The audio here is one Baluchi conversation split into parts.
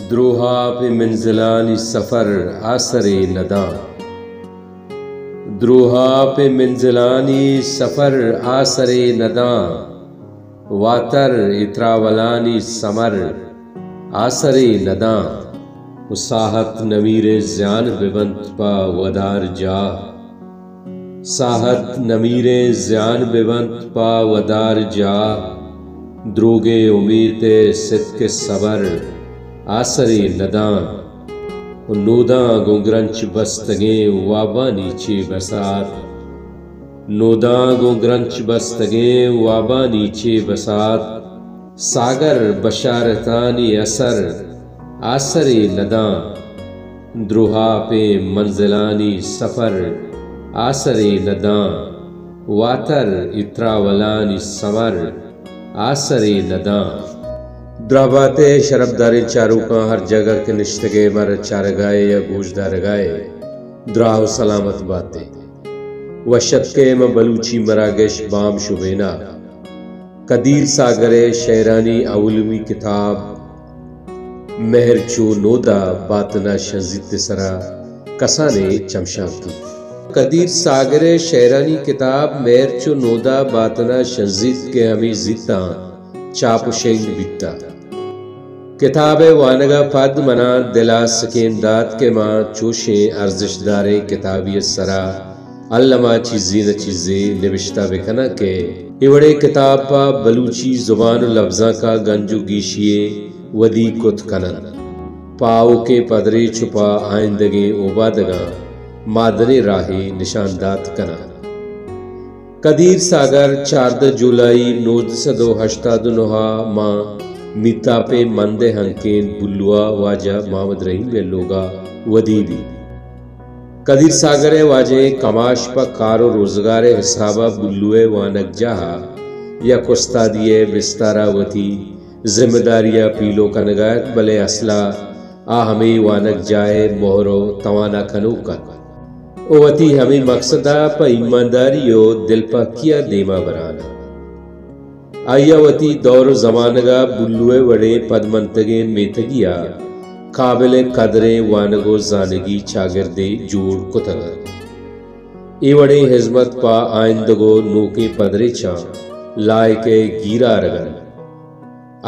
دروہا پہ منزلانی سفر آسرے نداں۔ دروہا پہ منزلانی سفر آسرے نداں۔ واتر اتراولانی سمر آسرے نداں۔ و ساہت نمیریں زیان ببنت پہ ودار جاہ۔ ساہت نمیریں زیان ببنت پہ ودار جاہ، دروگیں امیت ء ستک ء صبر آسرے نداں۔ و نوداں گوں گرنچ بستگیں وابانی چے بسات، نوداں گوں گرنچ بستگیں وابانی چے بسات، ساگر بشارتانی اثر آسرے نداں۔ دروہا پہ منزلانی سفر آسرے نداں۔ واتر اتراولانی سمر آسرے نداں۔ دراہ بات ئے شرپداریں چاروکاں، ہر جاگہ کہ نشتگ ئے مارا چارگا ئے یا گوشدارگا ئے، دراہ و سلامت بات ئے۔ وش اتک ئے ماں بلوچی مراگش بام شبینا۔ قدیر ساگر ء شئیرانی اولمی کتاب مہر چو نودا باتنا شنزیت ء سرا کسانیں چمشانکے۔ قدیر ساگر ء شئیرانی کتاب مہر چو نودا باتنا شنزیت کہ ہمے زیتاں چاپ و شنگ بیتا۔ کتاب ء وانگ ء پد منا دل ء سکین دات کہ ما چوشیں ارزشت داریں کتابے ء سرا الما چیزے نہ چیزے نبشتہ بہ کناں کہ اے وڑیں کتاب پہ بلوچی زبان و لبزانک ء گنج و گیشی ء ودی کت کن انت، پہ آؤکیں پدریچ و پہ آئندگیں اوبادگاں مادنیں راہے نشان دات کن انت۔ قدیر ساگر، چاردہ جولائی نوزدہ سد و ہشتاد و نہ ء ماں میتاپ ء مند ء ہنکین بلو ء واجہ محمد رحیم ء لوگ ء ودی بیت۔ قدیر ساگر ء واجہیں کماش پہ کار و روزگار ء حساب ء بلو ء وانگجاہ ء یک استادی ء بستار ء وتی ذمہ داری ء پیلو کنگ ء ات، بلے اصل ء آ ہمے وانگجاہ ء مہر و توانا کنوک ات و وتی ہمے مقصد ء پہ ایمانداری و دلپہکی ء دیما بران ات۔ آئی ء وتی دور و زمانگ ء بلو ء وڑیں پدمنتگیں میتگی ء قابل قدریں وانگ و زانگی چاگردے جوڑ کتگ ات۔ اے وڑیں ہزمت پہ آئندگ و نوکیں پدریچاں لائق ء گیر آرگ انت۔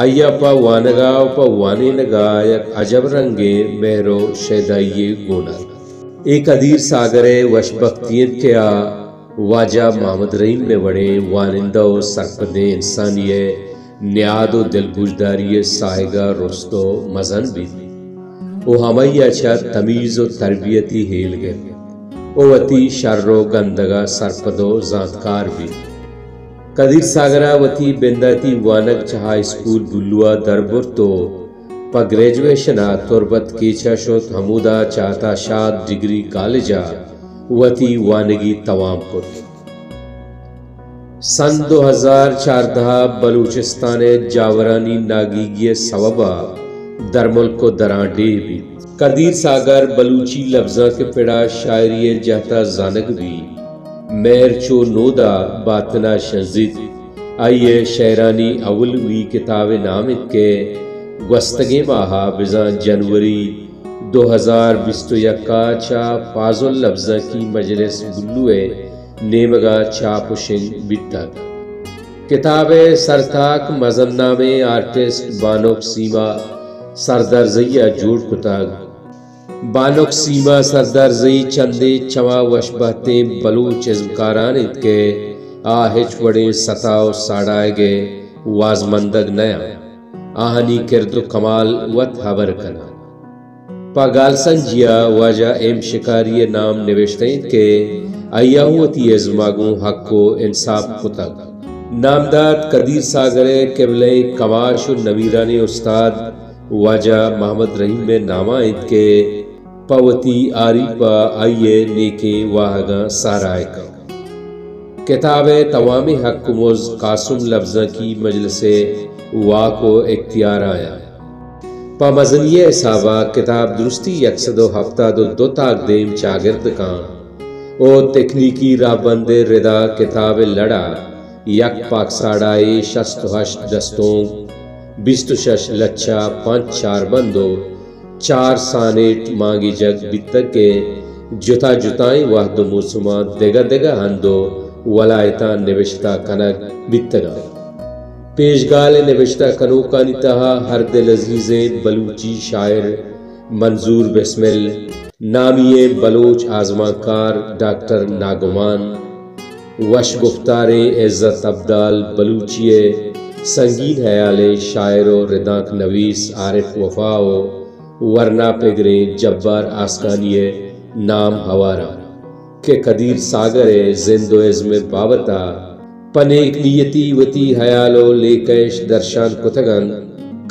آئی ء پہ وانگ ء و پہ وانینگ ء یک عجب رنگیں مہر و شیدائی یے گون ات۔ اے قدیر ساگر ء وشبختی انت کہ آ واجہ محمد رحیم ء وڑیں وانندہ و سرپدیں انسانی ء نیاد و دلگوشداری ء ساہگ ء رست و مزن بیت و ہمائی ء چہ تمیز و تربیتی ہیل گپت و وتی شر و گندگ ء سرپد و زانتکار بیت۔ قدیر ساگر ء وتی بنداتی وانگ چہ ہائی اسکول بلو ء در برت و پہ گریجویشن ء تربت کیچ ء شت، ہمودا چہ عطا شاد ڈگری کالج ء وتی وانگی توام کت۔ سن دو ہزار چاردہ ء بلوچستان ء جاورانی ناگیگی ء سوب ء درملک و درانڈیھ بیت۔ قدیر ساگر بلوچی لبزانک ء پڑا شاعری ء جہتا زانگ بیت۔ مہر چو نودا باتنا شنزیت۔ آئی ء شئیرانی اولی کتاب ء نام انت کہ گوستگیں ماہ ء بزاں جنوری دو ہزار بیست و یک ء چہ فاضل لبزانکی مجلس بلو ء نیمگ ء چاپ و شنگ بیتگ۔ کتاب ء سرتاک مزن نامیں آرٹسٹ بانک سیما سردارزئی ء جوڑ کتگ۔ بانک سیما سردارزئی چندے چما وشبہتیں بلوچ ازمکاران انت کہ آ ہچ وڑیں ستا و ساڑایگ ء وازمندگ نہ انت۔ آہانی کرد و کمال وت ہبر کناں۔ پہ گالسنجی ء واجہ ایم شکاری ء نام نبشتہ انت کہ آئی ء وتی ازم ء گوں حق و انصاف کتگ۔ نامدات قدیر ساگر ء قبلہ ء کماش و نمیرانیں استاد واجہ محمد رحیم ء ناما انت کہ پہ وتی آریپ ء آئی ء نیکیں واہگاں سارائے کنت۔ کتاب ء توامیں حق و مز قاسم لبزانکی مجلس ء واک و اختیار آیاں۔ پہ مزنی ء حساب ء کتاب درستی یک سد و ہپتاد و دو تاکدیم چاگرد کاں و تکنیکی راہبند ء ردا کتاب ء لڑ ء یک پاکساڑائی شست و ہشت دستونک، بیست و شش لچہ، پنچ چاربند و چار سانیٹ مانگیجگ بیتگ کہ جتا جتائیں وہد و موسماں دگہ دگہ ہند و ولایتاں نبشتہ کنگ بیتگاں۔ پیشگال ء نبشتہ کنوکانی تہا ہر دل عزیزیں بلوچی شاعر منظور بسمل، نامی ء بلوچ آزمانکار ڈاکٹر ناگمان، وش گفتاریں عزت ابدال بلوچی ء سنگین ہیالیں شاعر و ردانک نویس عارف وفا و ورنا پگریں جبار آسکانی ء نام ہوار آں کہ قدیر ساگر ء زند و ازم ء بابت ء پہ نیک نیتی وتی ہیال و لیکہ اش درشان کتگ انت،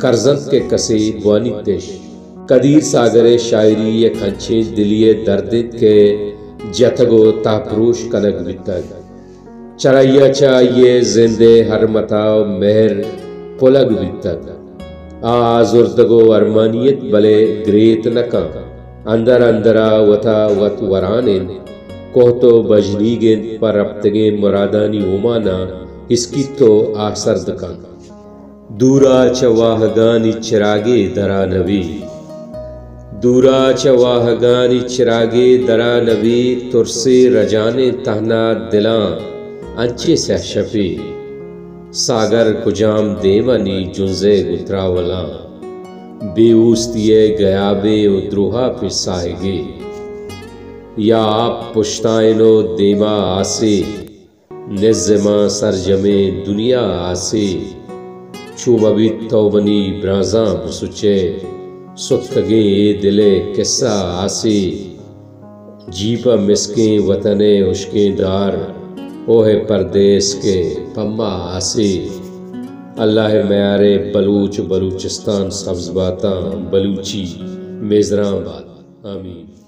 کرز انت کہ کسے بوانیت اش۔ قدیر ساگر ء شاعری یک انچیں دلی ء درد انت کہ جتگ و تہپروش کنگ بیتگ۔ چرآئی ء چہ آئی ء زند ء ہرمتا و مہر پلگ بیتگ۔ آ آزردگ و ارمانی ات، بلے گریت نہ کن۔ اندر اندرا وتا وت وران انت۔ کوہت و بژنیگ انت، پہ رپتگیں مرادانی اومانا اسکیت و آہسرد کن۔ دورا چہ واہگانی چراگے درا نبی۔ دورا چہ واہگانی چراگے درا نبی، ترسے رجانیں تہنا دلاں انچیں سیاہ شپے۔ ساگر کجام دیمانی جنزے گوں تراولاں، بے اوستی ء گیابے و دروہاپے ساہگے۔ یا آپ پشتائن و دیما آسے، نز ماں سرجمیں دنیا آسے۔ چو مہ بیت تو منی برانزاں بسچئے، ستکگیں اے دل ء کسہ آسے۔ جی پہ مسکیں وطن ء ہشکیں دار، اوہ پردیس کہ پما آسے۔ اللہ ء میارے بلوچ و بلوچستان سبز باتاں، بلوچی میزران بات۔ آمین۔